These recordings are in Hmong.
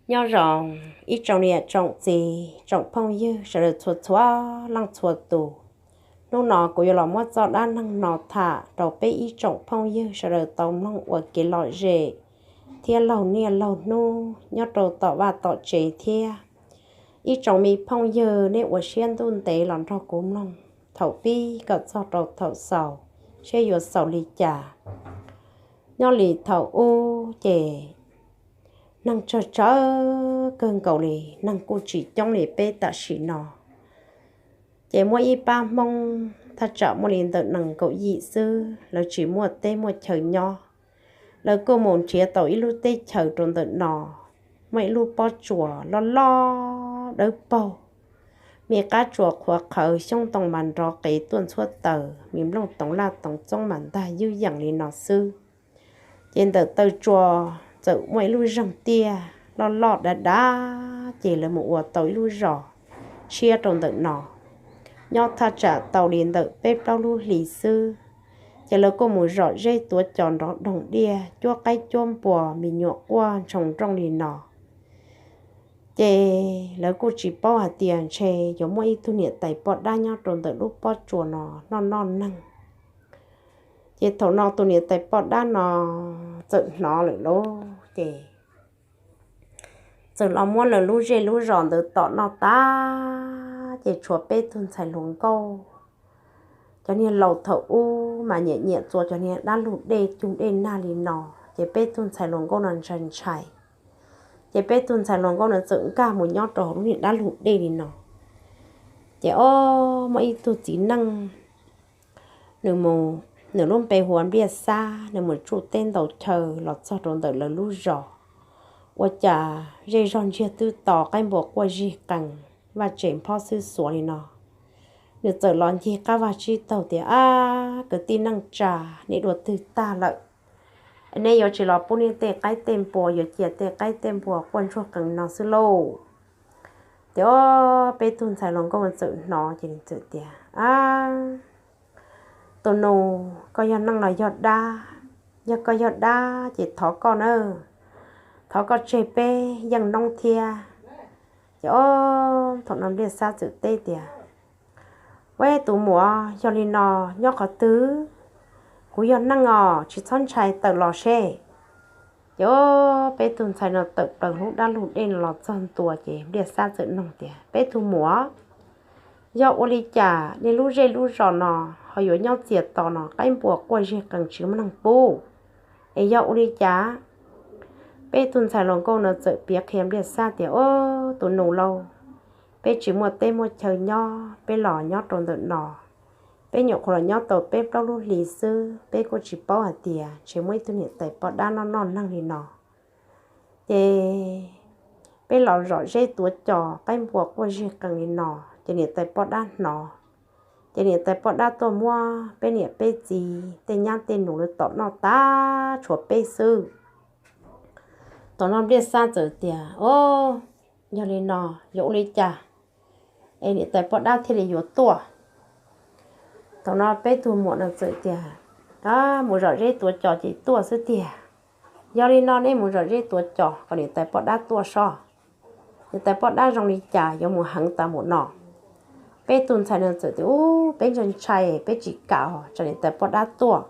Nyob zoo ib tsoom niam tsoom txiv tsoom phooj ywg sawv daws txhua txhua leej txhua tus. Hnub no kuv yuav los muab txoj dab neeg no tham rau peb ib tsoom phooj ywg sawv daws tau mloog ua kev lom zem thiab laug niaj laug hnub nyob rau tom vaj tom tsev thiab. Ib tsoom me phooj ywg, nej ua siab ntuj ntev los nrog kuv mloog thaum pib kom txog rau thaum xaus, seb yuav xaus li cas. Nyob li thaum ub ces neeg tsawg tsawg kawg nkaus li, neeg kuj tsis coob li peb tam sim no. Ces muaj ib pab Hmoob thaj tsam muaj li ntawm nees nkaum yim xwb, lawv tsis muaj teb muaj chaw nyob. Lawv kuj mus nrhiav tau ib lub teb chaws rau ntawm no, muaj ib lub pob tsuas loj loj dawb paug, me qab tsuas qhuav qhawv, xyoob ntoo mas nrov qev tuaj ntxhuab taws, me nplooj toov laj toov txoob mas ntag ywj yeem li no xwb. Ces ntawm taw tsua txawm muaj ib lub zeeg tiaj loj loj dav dav, ces lawv mus ua tau ib lub zos tshiab rau ntawm no. Nyob thaj tsam tau li ntawm peb plaub lub hlis xwb, ces lawv kuj mus zom zeb tuav cos nrov doog diaj, cuab qaib cuab npua, me nyuam quaj ntshoo nrooj li no. Ces lawv kuj tsis paub hais tias ntshe yuav muaj ib tug niam tais poj dab nyob rau ntawm lub pob tsuas no noj noj neeg. Ces thaum no tus niam tais poj dab no txawm hnov lawm lauj, ces txawm los muab lawv lub zej lub zos ntawd tom noj tag, ces tshuav peb tug ntxhais hluas nkauj. Cov niag laus thaum ub mas nyiam nyiam txua cov niag dab lug dej cug dej nag li no, ces peb tug ntxhais hluas nkauj no ntshai ntshai. Ces peb tug ntxhais hluas nkauj no txawm nkag mus nyob rau hauv lub niag dab lug dej li no. Ces ob, muaj ib tug txiv neej, nws mus, nws lub npe hu ua Npliaj Xab, nws mus tsuj teb ntaus chaw los txog rau ntawm lawv lub zos, ua cas zej zog ntsiag twb to, qaib npua quaj zig qees, vaj tsev nphob xwb xuav li no. Nws txawm los ncig qab vag tsib taug tias, Ab, kwv tij neej tsa, nej dua twg tag lawm? Nej yuav tsis los pub nej tej qaib tej npua, yuav cia tej qaib tej npua quaj ntsuag qees no xwb lauj? Ces ob, peb tug ntxhais hluas nkauj txawm hnov ces nws txawm tias, Ab, tus nus, koj yog neeg los yog dab? Yog koj yog dab ces thov koj na, thov koj tseg peb yeej noob thiab. Ces ob, thaum no Npliaj Xab txawm teb tias, Ua, tus muam, yog li no, nyob qhov twg? Kuv yog neeg os, tsis txhob ntshai, tawm los seb. Ces ob, peb tug ntxhais no tawm plaws lub dab lug dej no los txog ntua ces Npliaj Xab txawm nug tias, Peb tug muam, yog ua li cas nej lub zej lub zos no ho yuav nyob txias to no, qaib npua quaj zig qees tsis muaj neeg pub, es yog ua li cas? Peb tug ntxhais hluas nkauj no txawm piav qhia Npliaj Xab tias, Ob, tus nus lauj, peb tsis muaj teb muaj chaw nyob, peb los nyob rau ntawm no, peb nyuam qhuav los nyob tau peb plaub lub hlis xwb, peb kuj tsis paub hais tias ntshe muaj ib tug niam tais poj dab noj noj neeg li no. Ces peb los zom zeb tuav cos, qaib npua quaj zig qees li no, ces niam tais poj dab hnov, ces niam tais poj dab tuaj muab peb niam peb txiv tej nyab tej nus lawv tom noj tag, tshuav peb xwb. Thaum no Npliaj Xab txawm tias, Ob, yog li no, yuav ua li cas es niam tais poj dab thiaj li yuav tuaj? Thaum no peb tug muam no txawm tias, Mus zom zeb tuav cos ces tuaj xwb tiag. Yog li no nej mus zom zeb tuav cos kom niam tais poj dab tuaj soj. Niam tais poj dab zoo li cas yuav mus heev tas mus no? Peb tug ntxhais no txawm tias, Ub, peb ntshai ntshai, peb tsis kam os, tsam niam tais poj dab tuaj.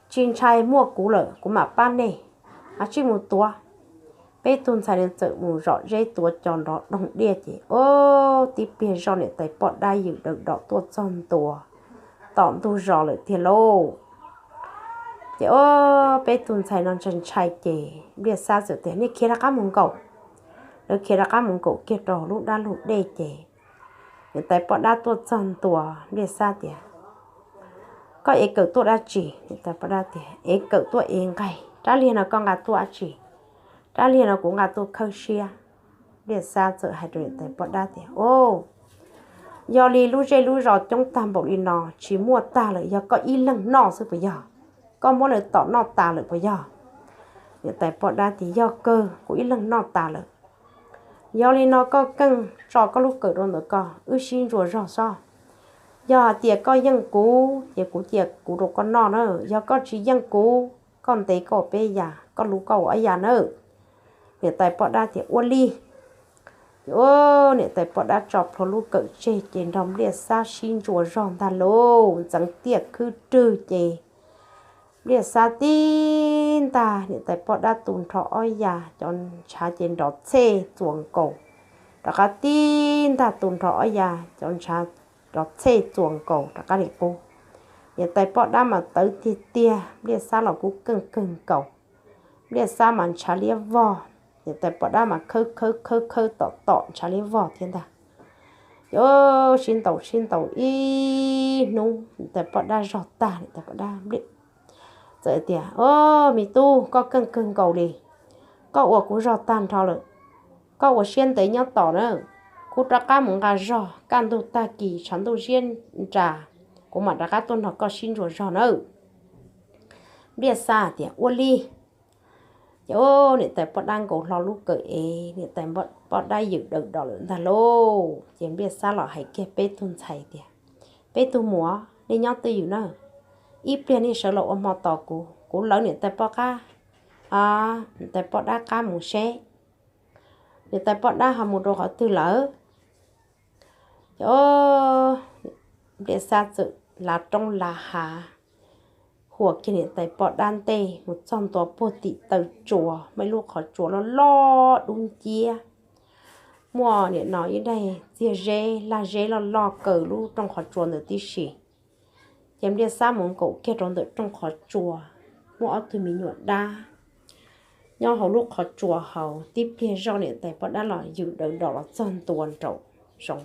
Tsis ntshai, muaj kuv lawm, kuv mam pab nej. Ab, tsij mus tuav. Peb tug ntxhais no txawm mus zom zeb tuav cos nrov doog diaj ces, ob, tib pliag zoj niam tais poj dab yws daws dom tuaj txog ntua tom ntug zos lawm tiag lauj. Ces ob, peb tug ntxhais no ntshai ntshai ces Npliaj Xab txawm tias, Nej khiav rov qab mus nkaum. Lawv khiav rov qab mus nkaum kiag rau hauv lub dab lug dej ces niam tais poj dab tuaj txog ntua, Npliaj Xab tias, Koj ev kawm tuaj dab tsi? Niam tais poj dab tias, Ev kawm tuaj ev nqaij. Rab liag no koj nqa tuaj dab tsi? Rab liag no kuv nqa tuaj khawb siab. Npliaj Xab txawm hais rau niam tais poj dab tias, Ob, yog li lub zej lub zos coob tag npaum li no tsis muaj tag lawm, yog koj ib leeg noj xwb puas yog? Koj muab lawv tom noj tas lawm puas yog? Niam tais poj dab tias, Yog kawg, kuv ib leeg noj tas lawm. Yog li no koj keej tso koj lub kawm rau ntawm koj, wb sib ntsuas zog soj. Yog hais tias koj yeej kuv ces kuv cia kuv rau koj noj na, yog koj tsis yeej kuv, koj ntes koj ua peb yam, koj luv koj ua ob yam nawb. niam tais poj dab tias ua li. Ces ua niam tais poj dab tso plhuav lub kawm tseg ces nrog Npliaj Xab sib ntsuas zog ntag lauj. Ntxeev tiaj khwb rwg ces Npliaj Xab tib ntag niam tais poj dab tu nrho ob ya, cov ntshav ces nrov txhej txuas nkaus, rov qab tib ntag tu nrho ob ya, cov ntshav nrov txhej txuas nkaus rov qab li qub. Niam tais poj dab mas tawv tiag tiag, Npliaj Xab los kuj keej kawg nkaus. Npliaj Xab mas ntshav liab vog, niam tais poj dab mas khawb khawb khawb khawb tom tom ntshav liab vog thiab ntag. Ces sib ntaus sib ntaus ib hnub, niam tais poj dab zog tag, niam tais poj dab txawm tias, O, me tub, koj keej kawg nkaus li, koj ua kuv zog tag nrho lawm, koj ua siab ntev nyob tos na, kuv rov qab mus nqa zog, kaj ntug tag kis tshav ntuj siab nra, kuv mam rov qab tuaj nrog koj sib ntsuas zog nawb. Npliaj Xab tias ua li. Ces niam tais poj dab nkaus hlo lub kawm es niam tais poj dab ywm daws dom lawm ntag lauj. Ces Npliaj Xab los hais kiag peb tug ntxhais tias, Peb tug muam, nej nyob twj ywm na, ib pliag nej sawv los ua hmo tos kuv, kuv lawv niam tais poj dab, niam tais poj dab qab mus seb niam tais poj dab ho mus rau qhov twg lawm. Ces Npliaj Xab txawm lav roob lav hav, huas kiag niam tais poj dab ntej mus txog ntua puag tim taw tsua, muaj ib lub qhov tsua loj loj dub nciab, muaj nim no ib daig txiag zeb lag zeb loj loj kaw lub rooj qhov tsua ntawd tib si. Ces Npliaj Xab mus nkaum kiag rau ntawm rooj qhov tsua, muaj ob tug me nyuam dab nyob hauv lub qhov tsua hauv, tib pliag zoj niam tais poj dab los ywm daws dom los txog ntua nraum zoov.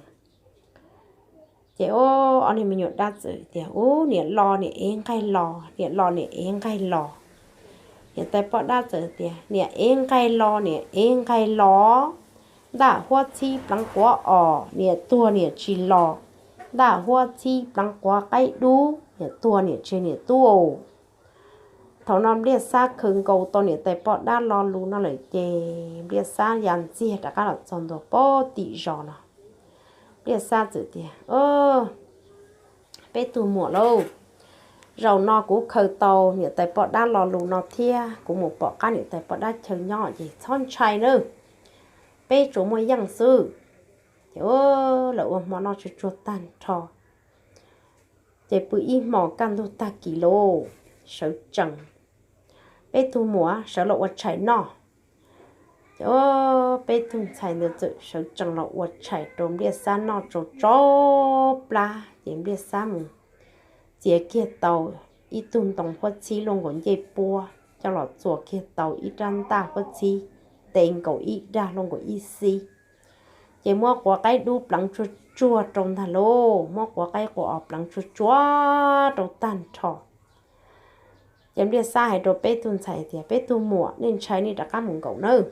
Ces ob niag me nyuam dab txawm tias, Ub, niam los niam ev nqaij los, niam los niam ev nqaij los. Niam tais poj dab txawm tias, Niam ev nqaij los niam ev nqaij los, ntaj huab txhib pleev quav os, niam tuag niam tsis los, ntaj huab txhib pleev quav qaib dub, niam tuag niam tseg niam tub. Thaum no Npliaj Xab khawm nkaus tau niam tais poj dab lo lus no lawm ces Npliaj Xab ya ntxiag rov qab los txog ntua puag tim zos no. Npliaj Xab txawm tias, Peb tug muam lauj, zaum no kuv khawm tau niam tais poj dab lo lus no thiab kuv mus pom qab niam tais poj dab chaw nyob ces txhob ntshai nawb, peb tsuas muaj yeej xwb. Ces lawv ua hmo noj tsuag tsuag tag nrho, ces pw ib hmos kaj ntug tag kis lauj, sawv tsees, Peb tug muam, sawv los ua tshais noj. Ces peb tug ntxhais ntawd txawm sawv tsees los ua tshais rau Npliaj Xab noj tsau tsau plab. Ces Npliaj Xab mus txiav kiag tau ib tug ntoo huab txhib luaj nkaus ncej puab coj los txuas kiag tau ib rab ntaj huab txhib ntev nkaus ib dag luaj nkaus ib xib. Ces muab quav qaib dub pleev tsuag tsuag rau ntag lauj, muab quav qaib quav os pleev tsuag tsuag rau tag nrho. Ces Npliaj Xab hais rau peb tug ntxhais tias, Peb tug muam, nej ntshai nej rov qab mus nkaum nawb,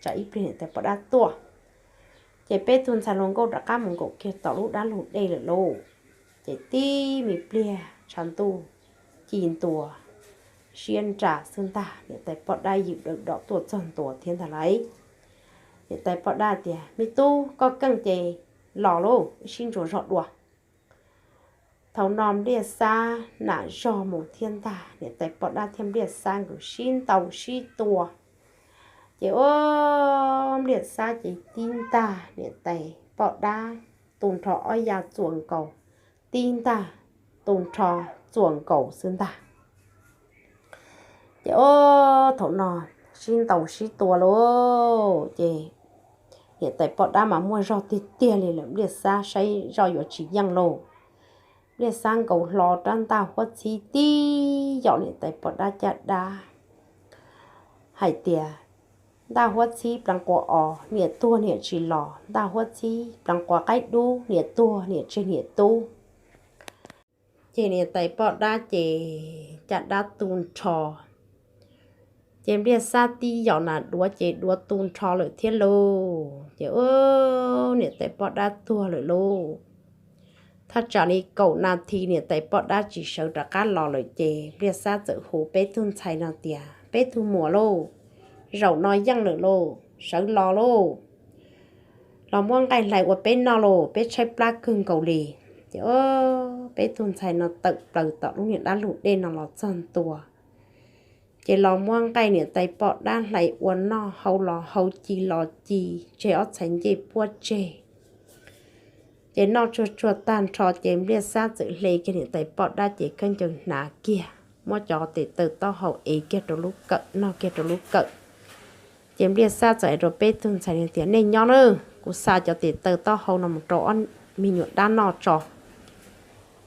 tsam ib pliag niam tais poj dab tuaj. Ces peb tug ntxhais hluas nkauj rov qab mus nkaum kiag tom lub dab lug dej lawm lauj. Ces tib me pliag tshav ntuj ci ntua siab nra xwb ntag, niam tais poj dab ywm dawm dom tuaj txog ntua thiab ntag lauj. Niam tais poj dab tias, Me tub, koj keej ces los lauj, wb sib ntsuas zog dua. Thaum no Npliaj Xab nam zog mus thiab ntag, niam tais poj dab thiab Npliaj Xab nkawd sib ntaus sib tua. Ces ua Npliaj Xab ces tib ntag niam tais poj dab tu nrho ob ya txuas nkaus, tib ntag tu nrho txuas nkaus xwb ntag. Ces ua thaum no sib ntaus sib tua lauj, ces niam tais poj dab mas muaj zog tiag tiag li lawm, Npliaj Xab saib zoj yuav tsis yeej lauj. Npliaj Xab nkaus hlo rab ntaj huab txhib tib yaum niam tais poj dab caj dab hais tias, Ntaj huab txhib pleev quav os, niam tuag niam tsis los, ntaj huab txhib pleev quav qaib dub, niam tuag niam tseg niam tub. Ces niam tais poj dab ces caj dab tu nrho. Ces Npliaj Xab tib yaum nas duav ces duav tu nrho lawm thiab lauj. Ces ua niam tais poj dab tuag lawm lauj. Thaj tsam li kaum nas this niam tais poj dab tsis sawv rov qab los lawm ces Npliaj Xab txawm hu peb tug ntxhais no tias, Peb tug muam lauj, zaum no yeej lawm lauj, sawv los lauj, los muab nqaij hlais ua peb noj lauj, peb tshaib plab kawg nkaus li. Ces peb tug ntxhais no tawm plaws tom lub niag dab lug dej no los txog ntua. Ces los muab nqaij niam tais poj dab hlais ua noj, hau los hau, ci los ci, tseg ob txhais ncej puab tseg. Ces noj tsuag tsuag tag nrho ces Npliaj Xab txawm hle kiag niam tais poj dab ces khaub ncaws hnav kiag, muab cov tes taw taub hau ev kiag rau lub kawm, noj kiag rau lub kawm. Ces Npliaj Xab txawm hais rau peb tug ntxhais tias, nej nyob nawb, kuv xa cov tes taw taub hau no mus rau ob me nyuam dab noj tso.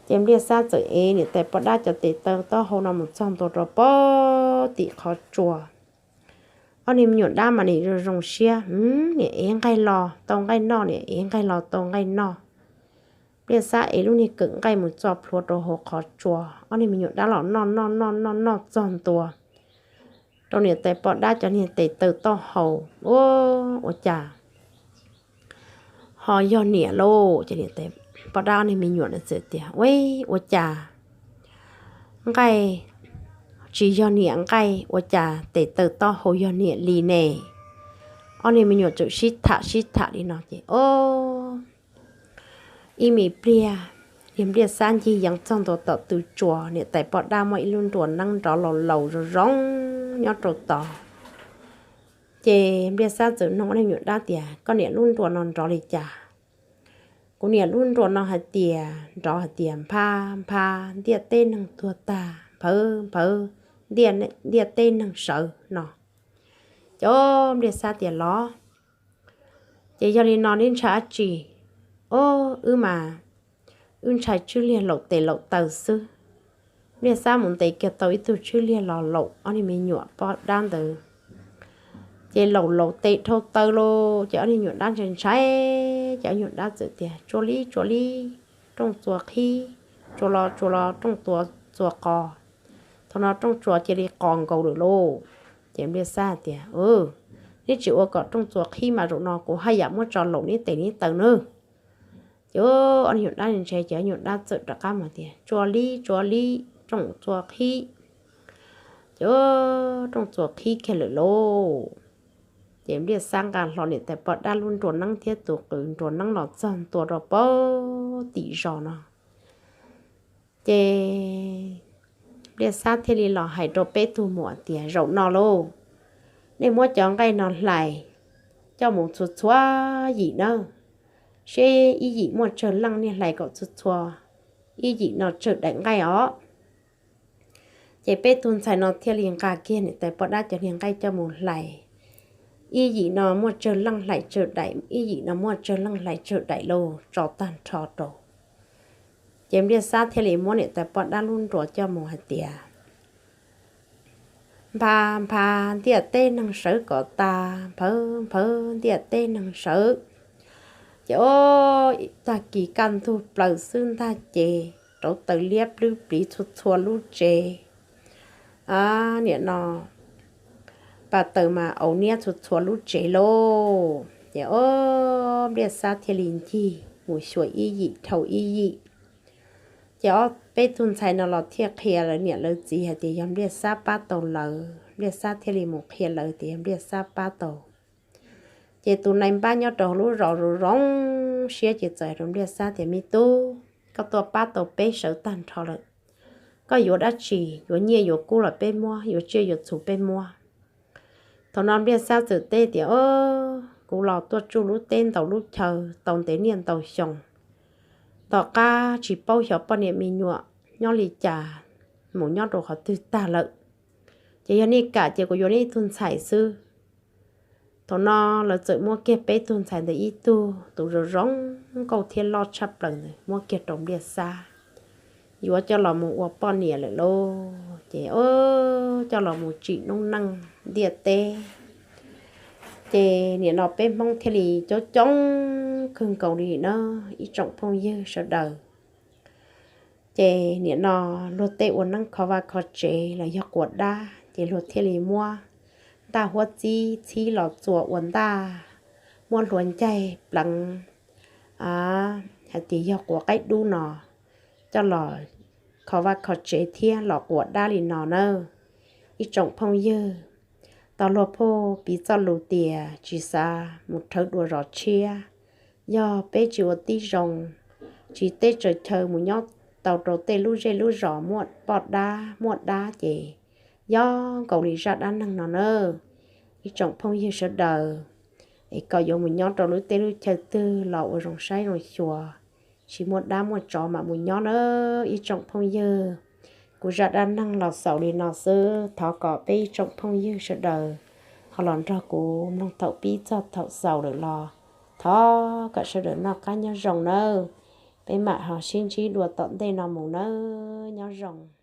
Ces Npliaj Xab txawm ev niam tais poj dab cov tes taw taub hau no mus txog ntua rau pem tim qhov tsua. Ob niag me nyuam dab mas nim zoo zoo siab, niam ev nqaij los tau nqaij noj, niam ev nqaij los tau nqaij noj. Npliaj Xab ev lub niag kawm nqaij mus txo plhuav rau hauv qhov tsua, ob niag me nyuam dab los noj noj noj noj noj txog ntua rau niam tais poj dab cov niag tes taw taub hau. Ua, ua cas ho yog niam lauj? Ces niam tais poj dab ob niag me nyuam txawm tias, ua, ua cas nqaij tsis yog niam nqaij, ua cas tes taw taub hau yog niam li ne? Ob niag me nyuam txawm sib tham sib tham li no ces, o, ib me pliag, yog Npliaj Xab ncig yees txog ntua tom tw tsua, niam tais poj dab muaj ib lub nruas neeb nrov laus laus zoo zoo nyob rau tod. Ces Npliaj Xab txawm nug ob niag me nyuam dab tias, koj niam lub nruas no nrov li cas? Kuv niam lub nruas no hais tias, nrov hais tias, npha, npha, ntiaj teb neeg tuag tag, nphawv, nphawv, ntiaj, ntiaj teb neeg sawv no. Ces Npliaj Xab tias, los, ces yog li no neb ntshai dab tsi? O, wb mas, wb ntshai tswb liag laum tes laum taw xwb. Npliaj Xab mus ntes kiag tau ib tug tswb liag los laum ob niag me nyuam poj dab ntawd. Ces laum laum tes dhau taw lauj, ces ob niag nyuam dab ntshai ntshai, ces ob nyuam dab txawm tias, tsua li tsua li, rooj txua qhib, tsua los tsua los rooj txua qos. Thaum no rooj txua cia li qos nkaus lawm lauj. Ces Npliaj Xab hais tias, neb tsis ua kom rooj txua qhib mas zaum no kuv haj yam muab tso laum neb tes neb taw nawb. Ces ob niag nyuam dab ntshai ces ob nyuam dab txawm rov qab mus tias, tsua li tsua li, rooj txua qhib. Ces rooj txua qhib kiag lawm lauj. Ces Npliaj Xab nqa hlo niam tais poj dab lub nruas neeb thiab tus qws nruas neeb los txog ntua rau pem tim zos no. Ces Npliaj Xab thiaj li los hais rau peb tug muam tias, zaum no lauj, nej muab cov nqaij no hlais coj mus txhua txhua yim nawb, seb ib yim muaj tsawg leej nej hlais kom txhua txhua ib yim no tsawg daim nqaij os. Ces peb tug ntxhais no thiaj li nqa kiag niam tais poj dab cov niag nqaij coj mus hlais. Ib yim no muaj tsawg leej hlais tsawg daim, ib yim no muaj tsawg leej hlais tsawg daim lauj, tso tag nrho rau. Ces Npliaj Xab thiaj li muab niam tais poj dab lub nruas coj mus hais tias, npha, npha, ntiaj teb neeg sawv kom tas, nphawv, nphawv, ntiaj teb neeg sawv. Ces o, tag kis kaj ntug plaws xwb ntag ces rauv taws liab plwb pliv txhua txhua lub tsev. Niam no pas taws mas au niab txhua txhua lub tsev lauj. Ces o, Npliaj Xab thiaj li ncig mus xyuas ib yim dhau ib yim. Ces ob peb tug ntxhais no los thiaj qhia lawv niam lawv txiv hais tias yog Npliaj Xab pab tau lawv, Npliaj Xab thiaj li mus qhia lawv tias yog Npliaj Xab pab tau. Ces tus nai npab nyob rau hauv lub zos zoo zoo siab ces txawm hais rau Npliaj Xab tias, me tub, koj tuaj pab tau peb sawv tag nrho lawm. Koj yuav dab tsi, yuav nyiaj yuav kub los peb muab, yuav tsiaj yuav txhu peb muab. Thaum no Npliaj Xab txawm teb tias, o, kuv los tuaj tsuj lub teb ntaus lub chaw tau ntev niaj ntau xyoo, tom qab tsis paub xyov poj niam me nyuam nyob li cas, mus nyob rau qhov twg tag lawm. Ces yog nej kam ces kuv yuav nej ib tug ntxhais xwb. Thaum no lawv txawm muab kiag peb tug ntxhais ntawd ib tug, tus zoo zoo nkauj thiab loj tshaj plaws ntawd muab kiag rau Npliaj Xab, yuav coj los mus ua poj niam lawm lauj. Ces o, coj los mus tsim noob neej ntiaj teb. Ces nim no peb Hmoob thiaj li coob coob kawg nkaus li na, ib tsoom phooj ywg sawv daws. Ces nim no luag tej ua neeb kho vaj kho tsev los yog quas dab, ces luag thiaj li muab ntaj huab txib txhib los txua ua ntaj, muab hluav ncaig pleev, hais tias yog quas qaib dub no coj los kho vaj kho tsev thiab los quas dab li no na. Ib tsoom phooj ywg, tau luag phauj piv txoj lus tias tsis xav mus rhawv dua zos tshiab, yog peb tsis ua tib zoo, tsis teb tsaws chaw mus nyob tau rau tej lub zej lub zos muaj poj dab muaj dab ces yog nkaus li zaj dab neeg no nawb. Ib tsoom phooj ywg sawv daws, es kom yuav mus nyob rau lub teb lub chaw twg los ua zoo saib zoo xyuas, tsis muaj dab muaj tsov mam mus nyob nawb ib tsoom phooj ywg. Kuv zaj dab neeg los xaus li no xwb, thov kom peb ib tsoom phooj ywg sawv daws ho los nrog kuv mloog thaum pib txog thaum xaus lawm los thov kom sawv daws noj qab nyob zoo nawb. Peb mam ho sib ntsib dua tom ntej no mus nawb, nyob zoo.